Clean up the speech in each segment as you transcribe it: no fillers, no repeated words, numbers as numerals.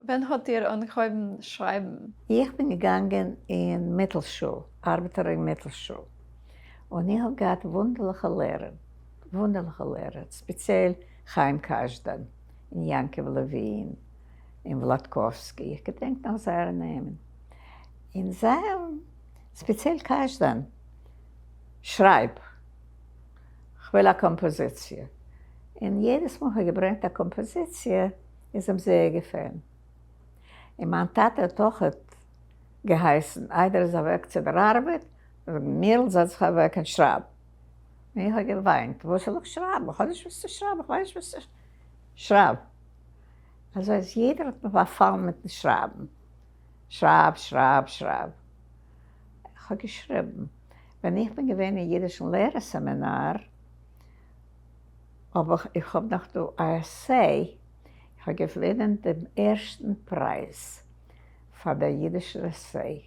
ווען האט איר אנגעהויבן שרייבן? איך בין געגאנגען אין מיטלשול, ארבעטער אין מיטלשול, און איך האב געהאט וואונדערליכע לערער, וואונדערליכע לערער, ספעציעל חיים קאשדאן, און יעקב לעווין, און וולאדקאווסקי, איך געדענק נאך זייערע נעמען, און זיי האבן, ספעציעל קאשדאן, שרייב, כ'וויל א קאמפאזיציע, און יעדעס מאל כ'האב געברענגט א קאמפאזיציע, איז אים זייער געפעלן. און מיין טאטע האט אויכעט געהייסן, איידער ער איז אוועק צו דער ארבעט, זאגן, מירל זעץ זיך אוועק און שרייב. און איך האב געוויינט, וואס זאל איך שרייבן? איך האב נישט וואס צו שרייבן, איך ווייס נישט וואס צו שרייבן. אזוי אז יעדער האט מיך באפאלן מיטן שרייבן. שרייב, שרייב, שרייב. איך האב געשריבן. ווען איך בין געווען אין אידישן לערער סעמינאר, האב איך, איך האב נאך דא א essay, איך האב געוואונען דעם ערשטן פרייז פאר דער אידישער essay,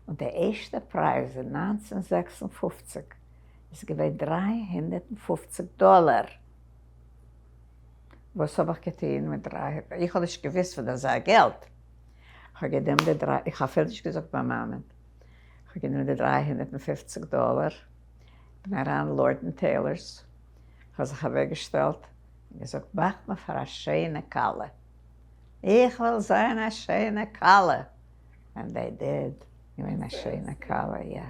און דער ערשטער פרייז אין 1956 איז געווען 350 דאלער. וואס האב איך געטון מיט דריי, איך האב נישט געוואוסט פון אזא געלט, איך האב גענומען די דריי, איך האב אפילו נישט געזאגט מיין מאמען, איך האב גענומען די 350 דאלער, בין אריין Lord and Taylor's, איך האב זיך אוועקגעשטעלט און געזאגט מאך מיר פאר א שיינע כלה, איך וויל זיין א שיינע כלה, and they did, געווען א שיינע כלה, יא.